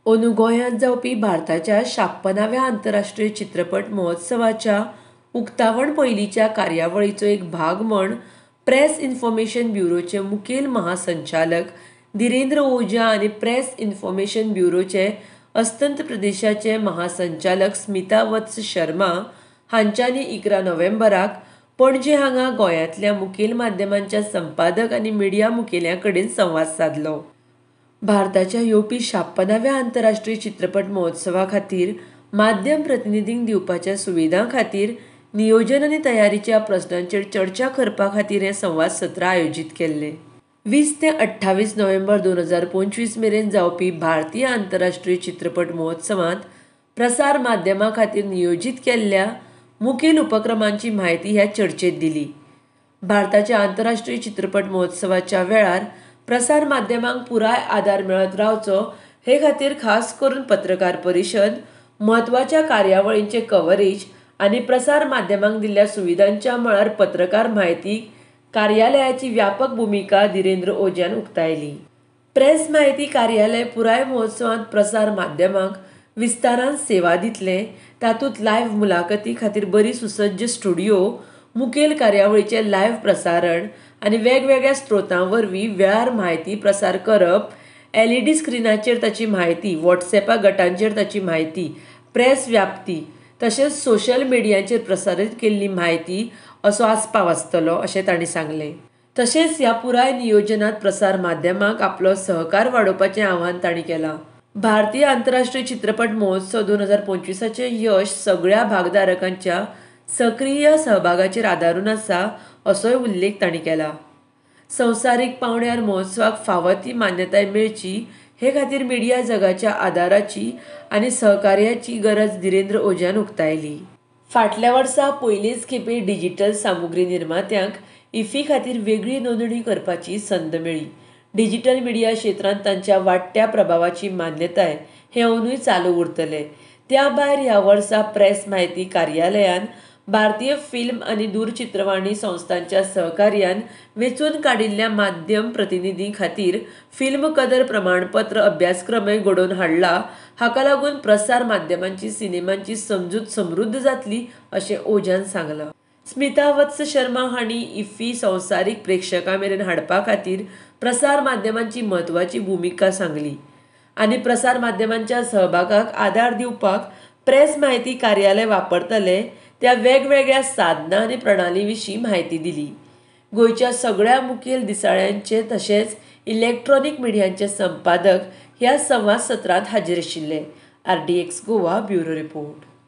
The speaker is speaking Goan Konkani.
अंदू गोंयांत जावपी भारताच्या 56व्या आंतरराष्ट्रीय चित्रपट महोत्सवाच्या उक्तावण पयलींच्या कार्यावळीचो एक भाग म्हण प्रेस इन्फॉर्मेशन ब्युरोचे मुखेल महासंचालक धीरेंद्र ओझा आनी प्रेस इन्फॉर्मेशन ब्युरोचे अस्तंत प्रदेशाचे महासंचालक स्मिता वत्स शर्मा हांच्यांनी 11 नोव्हेंबराक पणजे हांगा गोंयांतल्या मुखेल माध्यमांच्या संपादक आनी मिडिया मुखेल्यां कडेन संवाद सादलो. भारताच्या येवपी 56व्या आंतरराष्ट्रीय चित्रपट महोत्सवा खातीर माध्यम प्रतिनिधींक दिवपाच्या सुविधां खातीर नियोजन आनी तयारीच्या प्रस्नांचेर चर्चा करपा खातीर हें संवाद सत्र आयोजीत केल्लें. 20 ते 28 नोव्हेंबर 2025 मेरेन जावपी भारतीय आंतरराष्ट्रीय चित्रपट महोत्सवांत प्रसार माध्यमां खातीर नियोजीत केल्ल्या मुखेल उपक्रमांची म्हायती ह्या चर्चेत दिली. भारताच्या आंतरराष्ट्रीय चित्रपट महोत्सवाच्या वेळार प्रसार माध्यमांक पुराय आदार मेळत रावचो हे खातीर खास करून पत्रकार परिशद, म्हत्वाच्या कार्यावळींचे कव्हरेज आनी प्रसार माध्यमांक दिल्ल्या सुविधांच्या मळार पत्रकार म्हायती कार्यालयाची व्यापक भुमिका धीरेंद्र ओझान उक्तायली. प्रेस म्हायती कार्यालय पुराय महोत्सवांत प्रसार माध्यमांक विस्तारान सेवा दितले, तातूंत लायव्ह मुलाखती खातीर बरी सुसज्ज स्टुडिओ, मुखेल कार्यावळीचें लायव्ह प्रसारण आनी वेगवेगळ्या स्त्रोतां वरवीं वेळार म्हायती प्रसार करप, एलईडी स्क्रिनाचेर ताची म्हायती, व्हॉट्सएपा गटांचेर ताची म्हायती, प्रेस व्याप्ती तशेंच सोशल मिडियाचेर प्रसारीत केल्ली म्हायती असो आस्पाव आसतलो अशें तांणी सांगलें. तशेंच ह्या पुराय नियोजनांत प्रसार माध्यमांक आपलो सहकार वाडोवपाचें आवाहन तांणी केलां. भारतीय आंतरराष्ट्रीय चित्रपट महोत्सव 2025चें यश सगळ्या भागधारकांच्या सक्रीय सहभागाचेर आदारून आसा असोय उल्लेख तांणी केला. संवसारीक पांवड्यार महोत्सवाक फावो ती मान्यताय मेळची हे खातीर मिडिया जगाच्या आदाराची आनी सहकार्याची गरज धीरेंद्र ओझान उक्तायली. फाटल्या वर्सा पयलीच खेपे डिजिटल सामुग्री निर्मात्यांक इफ्फी खातीर वेगळी नोंदणी करपाची संद मेळ्ळी. डिजिटल मिडिया क्षेत्रांत तांच्या वाडट्या प्रभावाची मान्यताय हें अंदूय चालू उरतलें. त्या भायर ह्या वर्सा प्रेस म्हायती कार्यालयान भारतीय फिल्म आनी दूरचित्रवाणी संस्थांच्या सहकार्यान वेंचून काडिल्ल्या माध्यम प्रतिनिधीं खातीर फिल्म कदर प्रमाणपत्र अभ्यासक्रमय घडोवन हाडला. हाका लागून प्रसार माध्यमांची सिनेमांची समजूत समृद्ध जातली अशें ओझान सांगलां. स्मिता वत्स शर्मा हांणी इफ्फी संवसारीक प्रेक्षकां मेरेन हाडपा खातीर प्रसार माध्यमांची म्हत्वाची भुमिका सांगली आनी प्रसार माध्यमांच्या सहभागाक आदार दिवपाक प्रेस म्हायती कार्यालय वापरतले त्या वेगवेगळ्या साधनां आनी प्रणाली विशीं म्हायती दिली. गोंयच्या सगळ्या मुखेल दिसाळ्यांचे तशेंच इलेक्ट्रॉनीक मिडियांचे संपादक ह्या संवाद सत्रांत हाजीर आशिल्ले. RDX Goa bureau report.